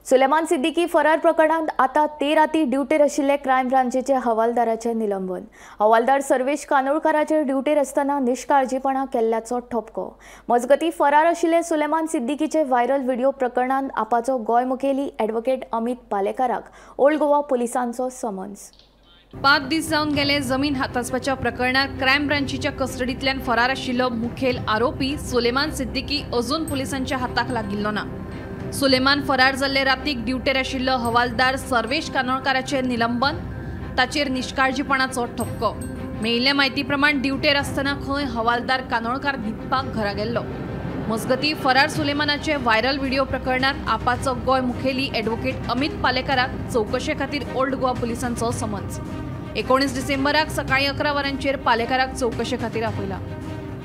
सुलेमान सिद्दीकी फरार प्रकरणांत आता ते राती ड्युटेर आशिल्ले क्रायम ब्रांचीचे हवालदाराचे निलंबन। हवालदार सर्वेश कानोळकाराचेर ड्युटेर आसतना निष्काळजीपणा केल्ल्याचो ठपको। मजगती फरार आशिल्ले सुलेमान सिद्दीकीचे व्हायरल व्हिडिओ प्रकरणांत आपाचो गोंय मुखेली ॲडव्होकेट अमित पालेकाराक ओल्ड गोवा पुलिसांचो समन्स। 5 दीस जावन गेले जमीन हातासपाच्या प्रकरणात क्रायम ब्रांचीच्या कस्टडींतल्यान फरार आशिल्लो मुखेल आरोपी सुलेमान सिद्दीकी अजून पुलिसांच्या हाताक लागिल्लो ना। सुलेमान फरार जाल्ले रातीक ड्युटेर आशिल्लो हवालदार सर्वेश कानोळकाराचें निलंबन, ताचेर निष्काळजीपणाचो ठपको। मेळिल्ले म्हायती प्रमाण ड्युटेर आसतना खंय हवालदार कानोळकार न्हिदपाक घरा गेल्लो। मजगती फरार सुलेमानाचे व्हायरल व्हिडिओ प्रकरणात आपाचो गोंय मुखेली ॲडव्होकेट अमित पालेकाराक चवकशे खातीर ओल्ड गोवा पुलिसांचो समन्स। 19 डिसेंबराक सकाळीं 11 वरांचेर पालेकाराक चवकशे खातीर आपयला।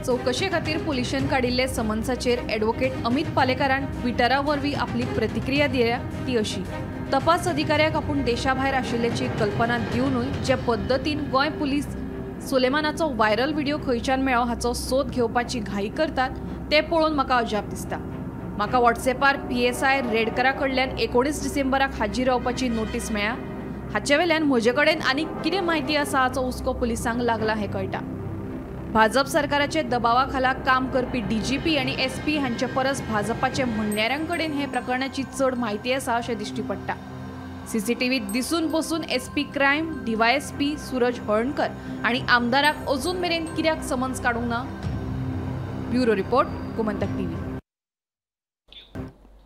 चवकशे खातीर पुलिशेन काडिल्ले समन्साचेर ॲडव्होकेट अमित पालेकारान ट्विटरा वरवीं आपली प्रतिक्रिया दिल्या ती अशी: तपास अधिकाऱ्याक आपूण देशा भायर आशिल्ल्याची कल्पना दिवनूय जे पद्दतीन गोंय पुलीस सुलेमानाचो व्हायरल व्हिडिओ खंयच्यान मेळ्ळो हाचो सोद घेवपाची घाई करतात ते पळोवन म्हाका अजाप दिसता। म्हाका व्हॉट्सएपार PSI रेडकरा कडल्यान 19 डिसेंबराक हाजीर रावपाची नोटीस मेळ्ळ्या। हाचे वेल्यान म्हजे कडेन आनी कितें म्हायती आसा हाचो हुस्को पुलिसांक लागला हें कळटा। भाजप सरकाराचे दबावा खाला काम करपी DGP आनी SP हांचे परस भाजपाचे म्हणयाऱ्यां कडेन हे प्रकरणाची चड म्हायती आसा अशें दिश्टी पडटा। CCTVत दिसून बसून SP crime, DYSP Suraj Halarnkar आनी आमदाराक अजून मेरेन कित्याक समन्स काडूंक ना? Bureau report, Gomantak TV.